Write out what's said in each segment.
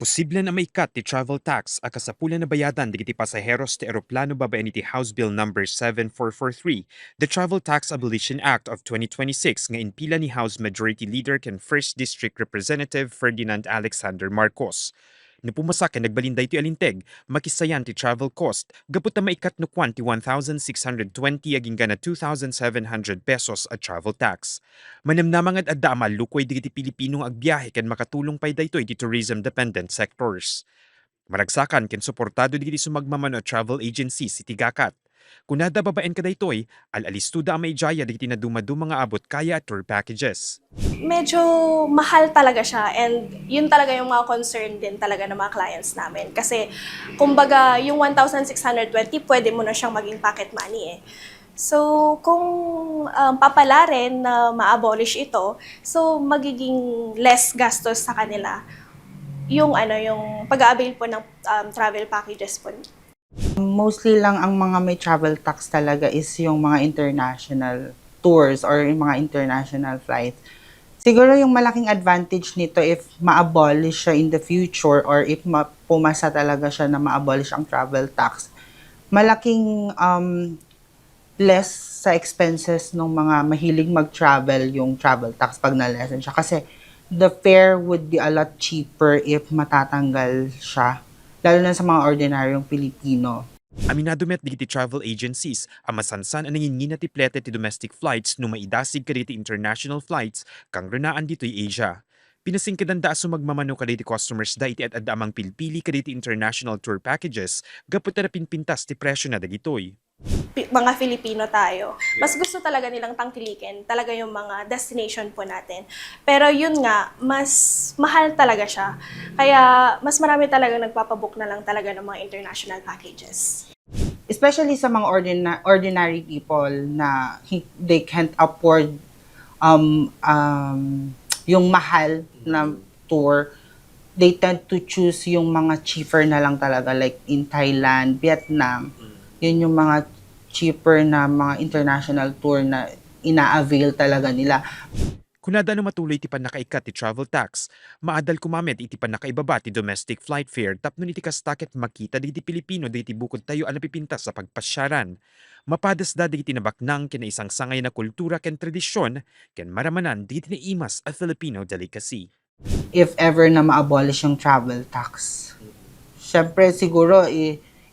Posible na maikat ti travel tax a kasapulan na bayadan digiti pasaheros ti eroplano babaen iti House Bill number 7443, the Travel Tax Abolition Act of 2026 nga inpila ni House Majority Leader ken First District Representative Ferdinand Alexander Marcos. Napumasa ken nagbalinday ti alinteg, makisayan ti travel cost, gapot na maikat no kwan ti 1,620 aging gana 2,700 pesos a travel tax. Manamnamang at adda malukoy digiti Pilipinong agbiyahe ken makatulong pay daytoy ti tourism dependent sectors. Maragsakan ken suportado digiti sumagmamano travel agencies iti gakat. Kunada babaen ka daytoy, al-alistuda ang maijaya digiti na dumadu mga abot kaya at tour packages. Medyo mahal talaga siya and yun talaga yung mga concern din talaga ng mga clients namin. Kasi kumbaga yung 1,620 pwede mo na siyang maging pocket money eh. So kung papalarin na ma-abolish ito, so magiging less gastos sa kanila yung pag-a-avail po ng travel packages po. Mostly lang ang mga may travel tax talaga is yung mga international tours or yung mga international flights. Siguro yung malaking advantage nito if ma-abolish siya in the future or if pumasa talaga siya na ma-abolish ang travel tax, malaking less sa expenses ng mga mahilig mag-travel yung travel tax pag na-lessen siya. Kasi the fare would be a lot cheaper if matatanggal siya, lalo na sa mga ordinaryong Pilipino. Aminado met digiti travel agencies, ang masansan ang nangingina ti plete ti domestic flights no maidasig kaditi international flights kang runaan dito'y Asia. Pinasingkadan da sumagmamano kaditi customers da iti at adamang pilpili kaditi international tour packages gapot na pinpintas ti presyo na dagitoy. Mga Filipino tayo, mas gusto talaga nilang tangkilikin talaga yung mga destination po natin. Pero yun nga, mas mahal talaga siya. Kaya mas marami talaga nagpapabook na lang talaga ng mga international packages. Especially sa mga ordinary people na they can't afford yung mahal na tour, they tend to choose yung mga cheaper na lang talaga, like in Thailand, Vietnam. Yun yung mga cheaper na mga international tour na ina-avail talaga nila. Kunada no matuloy ti panakaikat ti travel tax, maadal kumamit iti panakaibaba ti domestic flight fare tapno iti kastaket makita di Pilipino di bukod tayo ang napipintas sa pagpasyaran. Mapadas da di tinabaknang kina isang sangay na kultura ken tradisyon ken maramanan di tinaimas a Filipino delicacy. If ever na ma-abolish yung travel tax, syempre siguro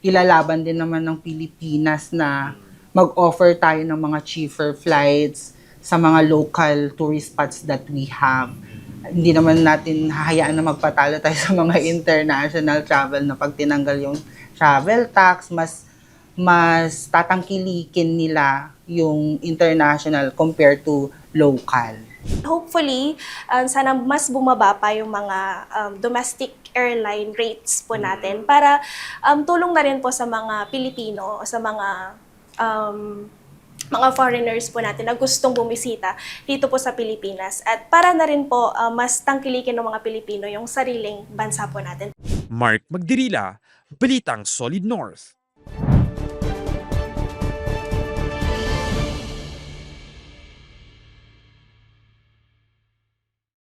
ilalaban din naman ng Pilipinas na mag-offer tayo ng mga cheaper flights sa mga local tourist spots that we have. Hindi naman natin hahayaan na magpatalo tayo sa mga international travel na pag tinanggal yung travel tax, mas tatangkilikin nila yung international compared to local. Hopefully, sana mas bumaba pa yung mga domestic airline rates po natin para tulong na rin po sa mga Pilipino, sa mga foreigners po natin na gustong bumisita dito po sa Pilipinas at para na rin po mas tangkilikin ng mga Pilipino yung sariling bansa po natin. Mark Magdirila, Balitang Solid North.